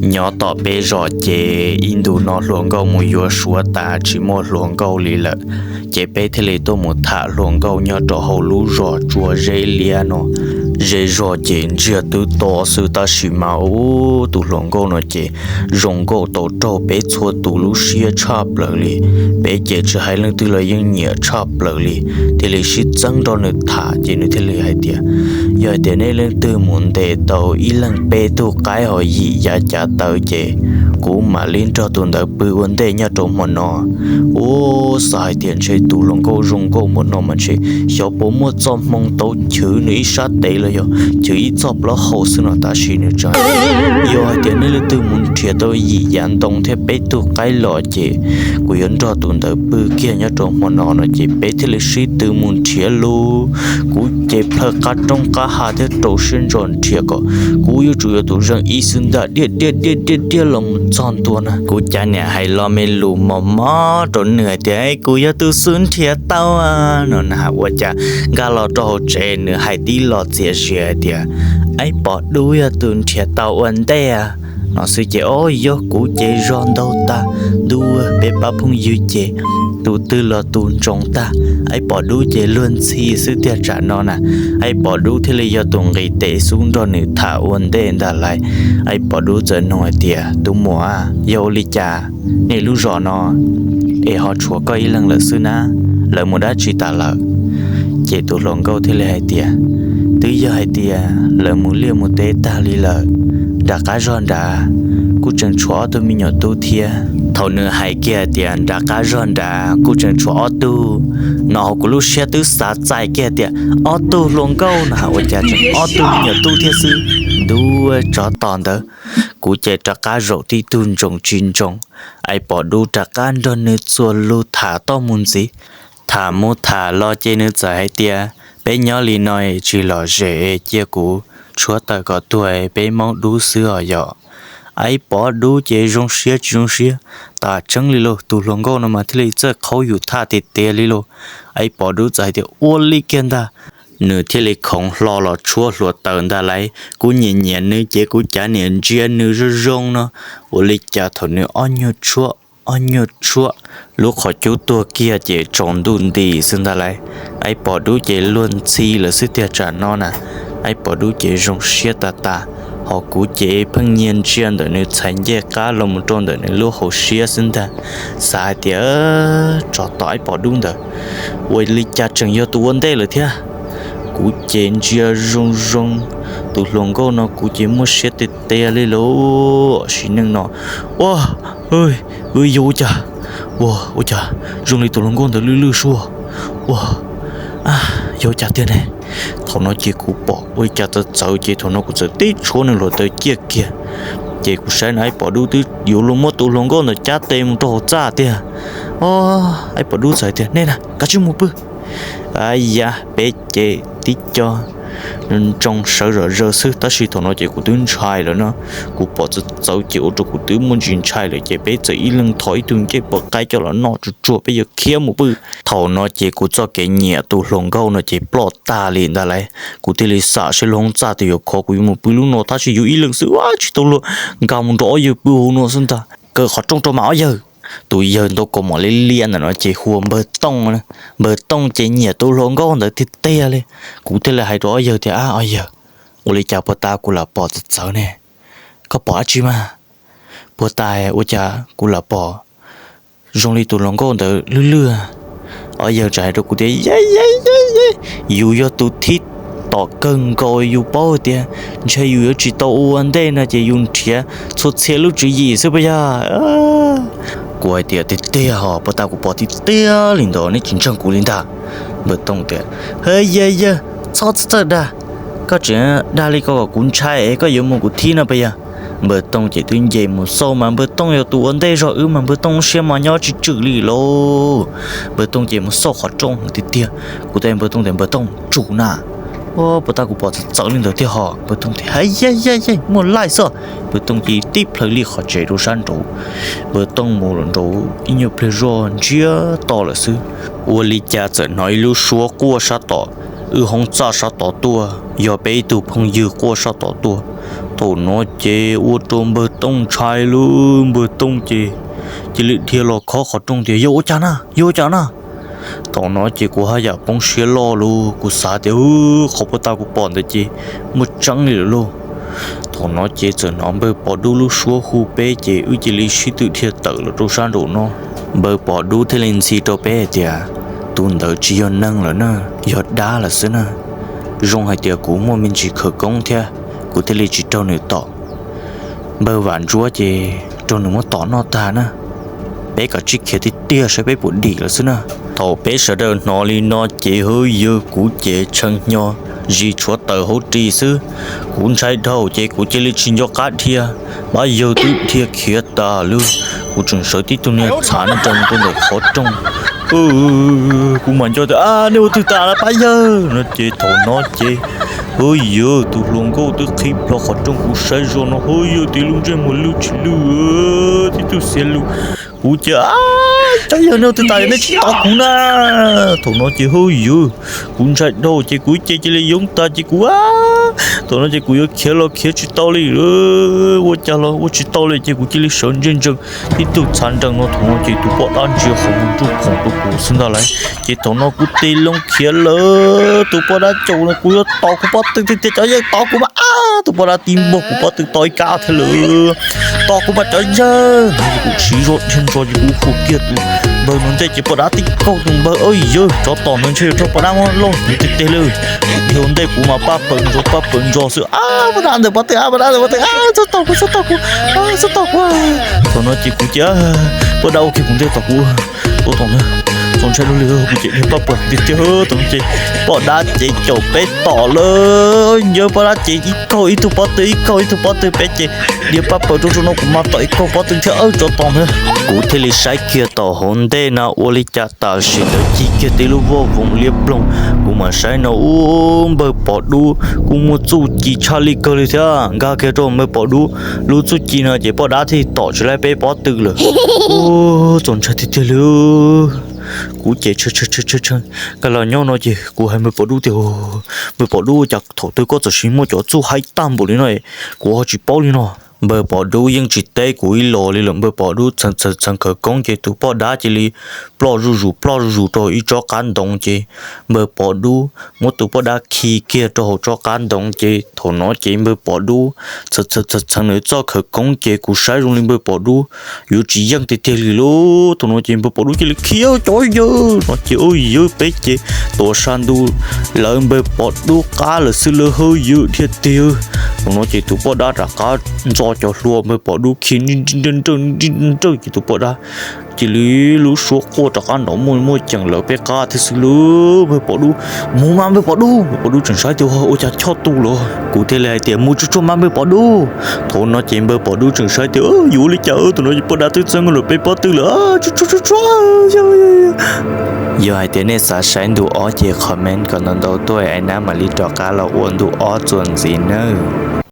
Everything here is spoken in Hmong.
Nyob tom peb zos ces ib ntus no hluas nkauj mus yuav suav tas tsis muaj hluas nkauj li lawm, ces peb thiaj li tuaj mus tham hluas nkauj nyob rau hauv lub zos Tsua Zeb Liab no. Zej zog ces ntsiag twb to xwb tab sis mas ub tus hluas nkauj no ces zoo nkauj tau raug peb txhua tus lub siab tshaj plaws li. Peb ces tsis hais leej twg los yeej nyiam tshaj plaws li, thiaj li sib txeeb nrog nws tham ces nws thiaj li hais tias, yog hais tias nej leej twg mus ntes tau ib leeg peb tug qaib ho yim yav cav taw ces kuv mam li nrog tus ntawd pw ua ntej nyob rau hmo no. Ub, xav hais tias ntshe tus hluas nkauj zoo nkauj npaum no mas ntshe xyov puas muaj txoj hmoo tau chwv nws ib sab tes los yog chwv ib txoj plaub hau xwb no tab sis nws tseem, yog hais tias nej leej twg mus nrhiav tau yim yav ntoo thiab peb tug qaib los ces kuv yuav nrog tus ntawd pw kiag nyob rau hmo no no ces peb thiaj li sib tw mus nrhiav lauj. Kuv ces plhaw qab roob qab hav thiab rau siab ntso nrhiav kom kuv yuav tsum yog tus zeem ib xwb ntag, diaj diaj diaj diaj diaj los mus txog ntua na. Kuv cas niam hais lo me lus mos mos rau nws hais tias kuv yog tus xub nrhiav tau no na, ua cas nkag los rau hauv tsev nws hais tib lo txias zias hais tias, Aib Pov Dub yog tus nrhiav tau ua ntej no xwb ces, o, yog kuv ces zog ntau tag, ntuj, peb pab phooj ywg ces tus twg los tus ntsoov tag, Aib Pov Dub ces luag ntxhi xwb tiag tsam no na. Aib Pov Dub thiaj li yog tus nqis tes xub nrog nws tham ua ntej ntag lauj. Aib Pov Dub txawm nug hais tias, Tus muam, yog ua li cas nej lub zos no es ho tshuav koj ib leeg lawm xwb na? Lawv mus dab tsi tas lawm? Ces tus hluas nkauj thiaj li hais tias, Twb yog hais tias lawv mus liaj mus teb tag li lawm, nram qab zog nrad kuj tseem tshuav ob tug me nyuam tub thiab. Thaum nws hais kiag hais tias nram qab zog nrad kuj tseem tshuav ob tug no, kuv lub siab twb xav txais kiag tias ob tug hluas nkauj no ua cas tseem ob tug me nyuam tub thiab xwb. Ntuj, tsov tom ntawd, kuv ces rov qab zaum tib tug ntsoov tsis ntsoov. Aib Pov Dub rov qab nrog nws txuas lus tham toj mus ntxiv. Tham mus tham los ces nws txawm hais tias, Peb nyob li no tsis lom zem, cia kuv tshuab taws kom tuag peb maub dub xwb os yom. Aib Pov Dub ces zoo siab tsis zoo siab tas tseeb li lauj, tus hluas nkauj no mas thiaj li txawj qhaub yus thaj tiag tiag li lauj. Aib Pov Dub txawm hais tias, Ua li kiag ntag. Nws thiaj li khoov hlo los tshuab hluav taws ntag lauj. Kuv nyiam nyiam nws ces kuv cav niam ntsia nws zoo zoo no, ua li cas thaum nws ob nyuag tshuab, ob nyuag tshuab, lub qhov cub tuag kiag ces tsaus ntuj nti xwb ntag lauj. Aib Pov Dub ces luag ntxhi lawm xwb tiag tsam no na. Aib Pov Dub ces zoo siab tas tas, ho kuv ces pheej nyiag ntsia ntawm nws txhais ncej qab los mus rau ntawm nws lub hauv siab xwb ntag. Xav hais tias, Tsov tom Aib Pov Dub ntawd, ua li cas tseem yog tus ua ntej lawm thiab. Kuv ces ntsia zoo zoo, tus hluas nkauj no kuv ces muaj siab tiag tiag li lauj. Sim neej no, ua, yog ua cas, ua, ua cas zoo li tus hluas nkauj ntawd lwj lwj suab, ua, yog ua cas tiag ne? Thaum no ces kuv pom ua li cas txawv txawv ces thaum no kuv txawm tib tshuab nws hluav taws ciaj kiag. Ces kuv saib no Aib Pov Dub twb yuav luag muab tus hluas nkauj ntawd cab tes mus rau hauv txaj tiag. O, Aib Pov Dub txawm hais tias, Nej na, kav tsij mus pw. Yam peb ces tib co ntsoov sawv zom zaws xwb tab sis thaum no ces kuv twb ntshai lawm no. Kuv pom txawv txawv ces ua rau kuv twb muaj ntsis ntshai lawm ces peb txawm ib leeg thov ib tug ncej puas qaib coj los noj tsuag tsuag peb yuav khiav mus pw. Thaum no ces kuv txoj kev nyiam tus hluas nkauj no ces ploj tag li ntag lauj. Kuv thiaj li xam seb lub hoob txaj twg yuav khov kuv yuav mus pw lub no tab sis yus ib leeg xwb ua tsis tau luag, nkag mus nrog ob yawg pw hauv no xwb ntag. Kaw qhov rooj rau mas ob yawg. Tus yawg ntawd kaus mom liab liab ntawm no ces hu ua Npawg Tooj. Npawg Tooj ces nyiam tus hluas nkauj ntawd tiag tiag li. Kuv thiaj li hais rau ob yawg tias, Ab ob yawg, ua li cas puag ta kuv lam pom txawv txawv ne? Koj pom dab tsi mas? Puag ta ua cas kuv lam pom zoo li tus hluas nkauj ntawd lwj lwj. Ob yawg txawm hais rau kuv tias, Yus yog tus thib tom kawg nkaus, yus paub tias ntshe yus yuav tsis tau ua ua ntej no ces yus nrhiav txhua txhia lub tswv yim xwb puas yog? Kuv hais tias, Tiag tiag hos, puag ta kuv pom tiag tiag li ntawd, neb tsis ntseeg kuv li ntag. Npawg Tooj tias, Yawg yawg, txhob txhawj dag, koj tseem dag li ko kom kuv ntshai es koj yuav mus kuv thib no puas yog? Npawg Tooj ces twb nce mus xauj mas Npawg Tooj yog tus ua ntej zog wb mas Npawg Tooj siab mos nyob tsis tswm li lauj. Npawg Tooj ces mus xauj qhov rooj tiag tiag. Kuv teb Npawg Tooj tias, Npawg Tooj, tsum na. Puag ta kuv pom txawv txawv li ntawd tiag hos. Npawg Tooj tias, Yawg yawg, muaj laij xwb. Npawg Tooj ces tib plhaw li qhov tsev rau sab nraud. Npawg Tooj mus nraud ib nyuag pliag zoj ntsiag to lawm xwb, ua li cas txawm hnov ib lub suab quaj sab tom wb hoob txaj sab tod tuaj, yog peb ib tug phooj ywg quaj sab tod tuaj. Thaum no ces ua rau npawg Tooj ntshai lub, npawg Tooj ces cia li dhia los khob qhov rooj tias, Yog ua cas na? Yog ua cas na? Thaum no ces kuv haj yam poob siab loj lug, kuv xav tias, Qhov puag ta kuv pom ntawd ces muaj tseeb li lawm lauj. Thaum no ces txawm hnov npawg Pov Dub lub suab hu peb ces wb cia li sib tw dhia tawm los rau sab nraum no. Npawg Pov Dub thiaj li ntxhi rau peb hais tias, Tus ntawd tsis yog neeg lawm na, yog dab lawm xwb na. Zoo hais tias kuv muaj me ntsis khawv koob thiab, kuv thiaj li tsis raug nws tom. Npawg Vam Ntsuab ces raug nws muab tom noj tag na. Peb kav tsij khiav tiag tiag saib peb puas dim lawm xwb na. Thaum peb sawv daws hnov li no ces hwb yawg, kuv ces tshee hnyo zis tshuav tawm hauv ris xwb. Kuv ntshai dhau ces kuv cia li tsis nco qab dhia, pab yawg twb dhia khiav tas lawm. Kuv tseem sawv tib tug niag txhav nrees rau ntawm qhov rooj. Kuv mam nco tias, A, nej ua twg tas na pab yawg? No ces thaum no ces hwb yawg, tus hluas nkauj twb qhib plho qhov rooj, kuv saib zoj no hwb yawg, tib lub ntsej muag lwj tsis lwj, tib tug xiav lus. Kuv ces, Cov yawg, nej ua twg tas, nej tsis tos kuv na? Thaum no ces hwb yawg, kuv ntshai dhau ces kuv ib ce cia li yoob tag ces kuv, thaum no ces kuv yuav khiav los khiav tsis tau li, ua cas los ua tsis tau li ces kuv cia li sawv ntsej ntsees tib tug txhav nrees no. Thaum no ces tus poj dab ntsia qhov muag nruj khoom rau kuv xwb ntag lauj. Ces thaum no kuv tig loo khiav lawm, tus poj dab caum no kuv yuav tos kuv pob tw tiag tiag, cov yawg, tos kuv mas, a, tus poj dab tib npuaj kuv pob tw to ib kab thiab lawm. Tos kuv mas cov yawg. Kuv siv zog dhia ntso ces kuv hu kiag tus npawg no ntej ces poj dab tib kaug tus npawg, Yawg, tsov tom ntawd ntshe yog rau poj dab muab lauj, hnyuv tiag tiag li. Dhia ua ntej kuv mas paj paws ntso paj paws ntso xwb, A, poj dab ntawm pob tw, a, poj dab ntawm pob tw, a, txhob tom kuv, txhob tom kuv, a, txhob tom kuv. Thaum no ces kuv cia, poj dab ua kiag kuv ntej tom kuv, tom tom ntawd, txaus ntshai luaj li, kuv ces dhia paj paws tiag tiag. Thaum no ces poj dab ces caum peb tom lawm, yawg, poj dab ces ib kaug ib tug pob tw, ib kaug ib tug pob tw, peb ces dhia paj paws rau tso no kuv mas tom ib kaug pob tw thiab, tsov tom ntawd. Kuv thiaj li saib kiag tom hauv ntej no ua li cas tam sim ntawd ci kiag tib lub voj voos liab ploog, kuv mam saib no ub, npawg Pov Dub kuj muaj txuj ci tshaj li kawg li thiab. Nkag kiag rau npawg Pov Dub lub txuj ci no ces poj dab thiaj tom tsis laib peb pob tw lawm. Ub, txaus ntshai tiag tiag li. Kuv ces tshee tshee nkag los nyob no ces kuv hais npawg Pov Dub tias, Npawg Pov Dub, cas thaum twg koj txawm sim muaj cov txuj haib tag npaum li no, kuv ho tsis paub li no. Npawg Pov Dub yeej tsis teb kuv ib los li lawm, npawg Pov Dub txheev txheev khawv koob ces tus poj dab cia li ploj zuj zus ploj zuj zus rau ib tsob qab ntoo ces npawg Pov Dub muab tus poj dab khi kiag rau hauv tsob qab ntoo ces thaum no ces npawg Pov Dub txheev txheev nws txoj khawv koob ces kuv saib zoo li npawg Pov Dub yuav tsis yeej tiag tiag li lauj. Thaum no ces npawg Pov Dub cia li khi, Cov yawg, no ces ub yawg, peb ces tuav sa ntu lawv npawg Pov Dub qab lawm xwb lawm, hwb yawg, dhia tiag. Thaum no ces tus poj dab rov qab ntxo cov hlua npawg Pov Dub khi nrawj nrawj ces tus poj dab cia li lub suab quaj rov qab nrov muaj muaj ceem lawv peb qab thiab xwb lawm. Npawg Pov Dub, mus mas npawg Pov Dub. Npawg Pov Dub tseem saib tias ua cas choj tu lawm, kuv thiaj li hais tias, Mus tsuag tsuag mas npawg Pov Dub. Thaum no ces npawg Pov Dub txawm saib tias, Yuav ua li cas, thaum no ces poj dab twb txeeb lawm peb pob tw lawm, tsuag tsuag tsuag. Yog hais tias nej xav saib ntu ob ces comment kom ntau ntau tuaj, Aib Nab mam li rov qab los ua ntu ob txuas ntxiv nawb.